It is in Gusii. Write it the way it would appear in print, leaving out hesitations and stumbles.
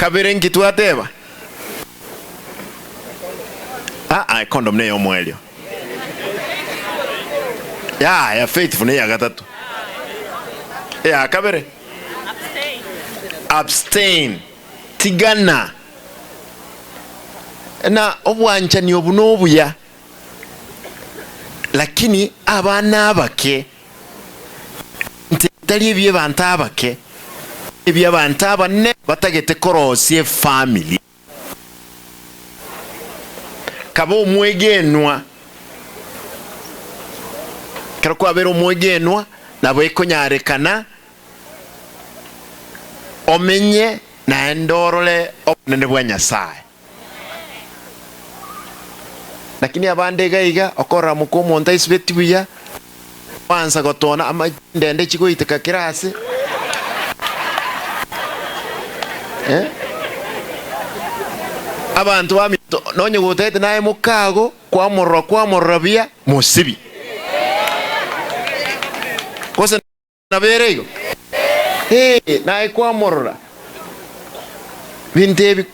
Kabere nki twateba? Aa, econdom neya omoerio. Yaya, faithful neya gatato. Eya kabere? Abstain. Tigana. Na obwanchani obu nobuya, lakini abana abake Ebinto ebi tari ebi'ebanto abake, ebi'abanto abanene batagete korosia efamiri. Kaba omwegenwa. Ekero kwabeire omwegenwa, nabo ekonyarekana omenye naende orore obonene bwa Nyasae. Lakini abande iga iga, okorora moka omonto aisibeti buya, gwansa gotona ama chindende chigoiteka kera ase. Eh? Abanto baminto, nonye gotagete naye mokago, kwamorora kwamorora buya, mosibi. Gose nabo ere igo? Ee, naye kwamorora. Binto ebi.